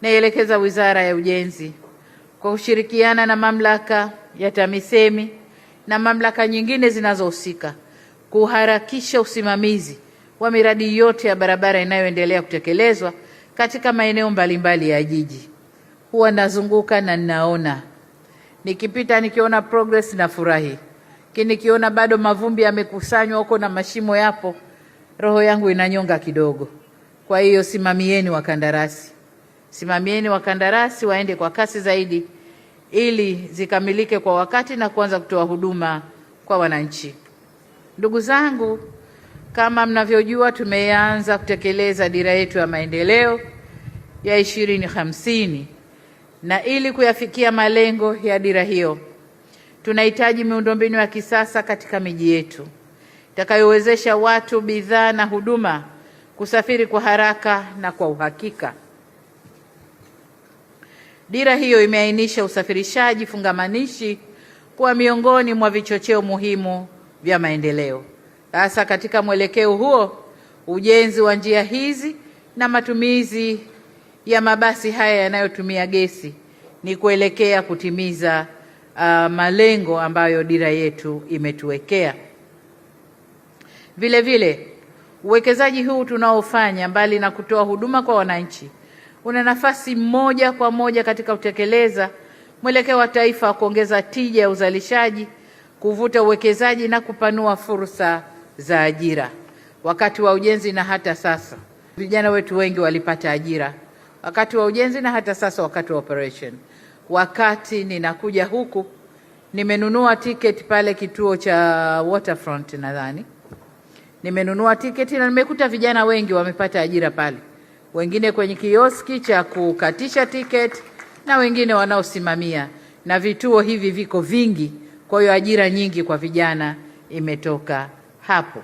Naielekeza Wizara ya Ujenzi kwa kushirikiana na mamlaka ya TAMISEMI na mamlaka nyingine zinazohusika kuharakisha usimamizi wa miradi yote ya barabara inayoendelea kutekelezwa katika maeneo mbalimbali ya jiji. Huwa nazunguka na ninaona, nikipita nikiona progress nafurahi, lakini nikiona bado mavumbi yamekusanywa huko na mashimo yapo, roho yangu inanyonga kidogo. Kwa hiyo simamieni wakandarasi, simamieni wakandarasi waende kwa kasi zaidi ili zikamilike kwa wakati na kuanza kutoa huduma kwa wananchi. Ndugu zangu, kama mnavyojua, tumeanza kutekeleza dira yetu ya maendeleo ya 2050 na ili kuyafikia malengo ya dira hiyo tunahitaji miundombinu ya kisasa katika miji yetu itakayowezesha watu, bidhaa na huduma kusafiri kwa haraka na kwa uhakika. Dira hiyo imeainisha usafirishaji fungamanishi kuwa miongoni mwa vichocheo muhimu vya maendeleo. Sasa katika mwelekeo huo, ujenzi wa njia hizi na matumizi ya mabasi haya yanayotumia gesi ni kuelekea kutimiza malengo ambayo dira yetu imetuwekea. Vile vile uwekezaji huu tunaofanya, mbali na kutoa huduma kwa wananchi, una nafasi moja kwa moja katika kutekeleza mwelekeo wa taifa wa kuongeza tija ya uzalishaji, kuvuta uwekezaji na kupanua fursa za ajira. Wakati wa ujenzi na hata sasa vijana wetu wengi walipata ajira wakati wa ujenzi na hata sasa wakati wa operation. Wakati ninakuja huku nimenunua tiketi pale kituo cha Waterfront, nadhani nimenunua tiketi na nimekuta vijana wengi wamepata ajira pale, wengine kwenye kioski cha kukatisha tiketi na wengine wanaosimamia, na vituo hivi viko vingi, kwa hiyo ajira nyingi kwa vijana imetoka hapo.